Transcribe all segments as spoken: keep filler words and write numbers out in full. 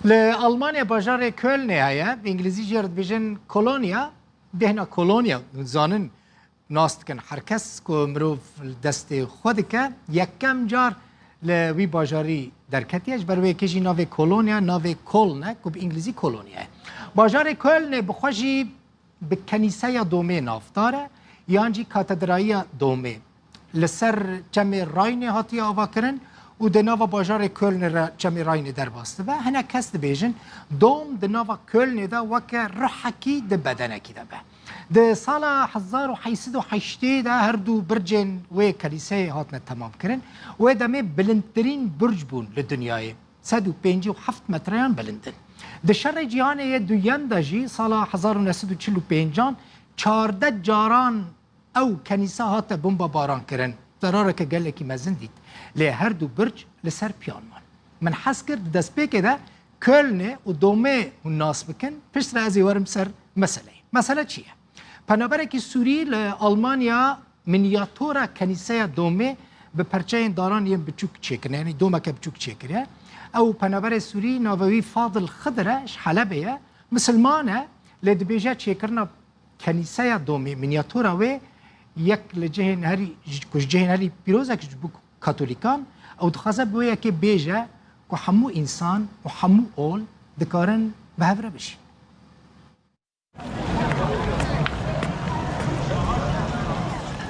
Li Almanya bajarê Kölnê heye, bi îngilîzî jê re dibêjin Kolonya, bêhna Kolonya, zanin, nas dikin. Her kes ku mirov li destê xwe dike, yekem car li wî bajarî derketiye. Ji ber wê yekê jî navê Kolonya, navê Köln e, ku bi îngilîzî Kolonya ye. Bajarê Kölnê bi xwe jî bi kenîseya Domê navdar e, yan jî katedraliya Domê. Li ser çemê Rayne hatiye avakirin û di nava bajarê Kölnê re çemê Rayne derbas dibe. Hinek kes dibêjin, Dom di nava Kölnê de weke ruhekî di bedenekî de be. Di sala hezar û heşt sed û heştê de her du bircên wê kelîseyê hatine temamkirin. Wê demê bilindtirîn birc bûn li dinyayê. Sed û pêncî û heft metreyan bilind in. Di Şerê Cîhanê yê Duyem de jî sala hezar û neh sed û çil û pêncan çardeh caran ew kenîse hate bombabaran kirin. Zerareke gelekî mezin dît. Lê her du birc li ser piyan man. Min hez kir di destpêkê de Kölnê û Domê hûn nas bikin, piştre ez ê werim ser meseleyê. Mesele çi ye? Penaberekî Sûrî li Almanya minyatora kenîseya Domê bi perçeyên daran yên biçûk çêkirine, yanî domeke biçûk çêkiriye. Ew penaberê Sûrî navê wî Fadil Xidir e, ji Helebê ye, misilman e, lê dibêje çêkirina kenîseya Domê, minyatora wê yek li cihên herî, ku ji cihên herî pîrozek ji bo Katolîkan, ew dixwaze bi wê yekê bêje ku hemû însan û hemû ol dikarin bi hev re bijîn.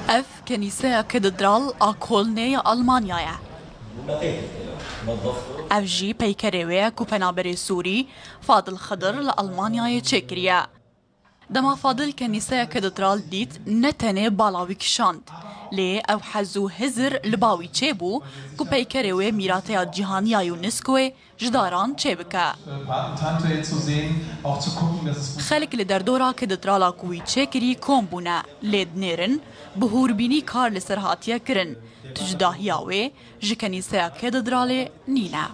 Ev kenîseya Katedral a Kolnê ya Almanya ye. Ev jî peykerê wê ye ku penaberê Sûrî Fadil Xidir li Almanyayê çêkiriye. Dema Fadil kenîseya Katedral dît, ne tenê bala wî kişand, lê ew hez û hizir li ba wî çêbû ku peykerê wê mîrateya cîhanî ya UNESCOyê ji daran çêbike. Patentante zu sehen, auch zu gucken, dass es Xelk li derdora katedrala ku wî çêkirî kom bûne, lê dinêrin bi hûrbînî kar li ser hatiye kirin. Tu cudahiya wê ji kenîseya katedralê nîne.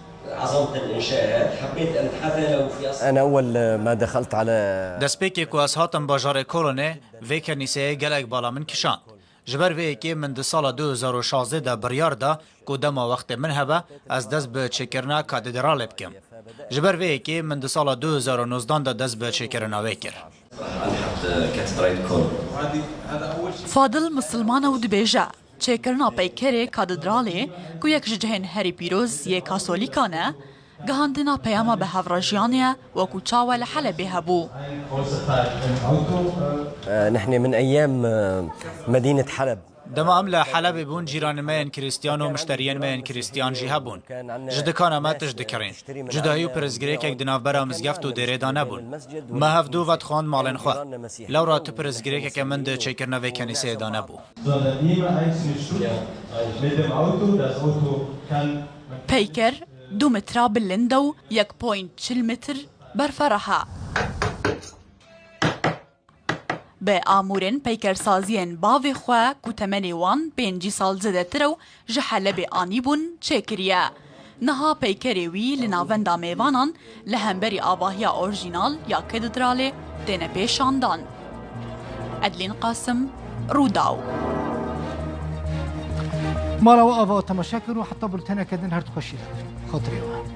عظمة الإنشاءات، حبيت أن أتحدث لو في أصل أنا أول ما دخلت على Destpêkê ku ez hatim bajarê Kolonê, vê kenîseyê gelek bala min kişand. Ji ber vê yekê min di sala du hezar û şazdeh de biryar da ku dema wextê min hebe, ez dest bi çêkirina katedralê bikim. Ji ber vê yekê min di sala du hezar û nozdan de dest bi çêkirina wê kir. عن حد كاتدرائية كولن. Fadil misilman e û dibêje, çêkirina peykerê katedralê ku yek ji cihên herî pîroz yê Kasolîkan e, gihandina peyama bi hevrejiyanê ye, wekû çawa li Helebê hebû. آه، نحن من أيام، آه، مدينة حلب. Dema em li Helebê bûn, cîranên me yên Krîstiyan û mişteriyên me yên Krîstiyan jî hebûn. Ji dikana me tişt dikirîn. Cudahî û pirsgirêkek di navbera mizgeft û dêrê de nebûn. Me hevdû vedixwand malên xwe. Lewra tu pirsgirêkeke min di çêkirina vê kenîseyê de nebû. Sondern immer einzelne Stufen mit dem Auto. Das Auto kann Peyker du metra bilind e û yek point çil metr berferah e. Bi amûrên peykersaziyên bavê xwe ku temenê wan pêncî sal zêdetir e û ji Helebê anîbûn, çêkiriye. Niha peykerê wî li navenda mêvanan li hemberî avahiya orjînal ya katedralê têne pêşandan. Edlîn Qasim, Rûdaw. Mala we ava temaşe kir û heta bulteneke din her dixweşî re. Xatirê we.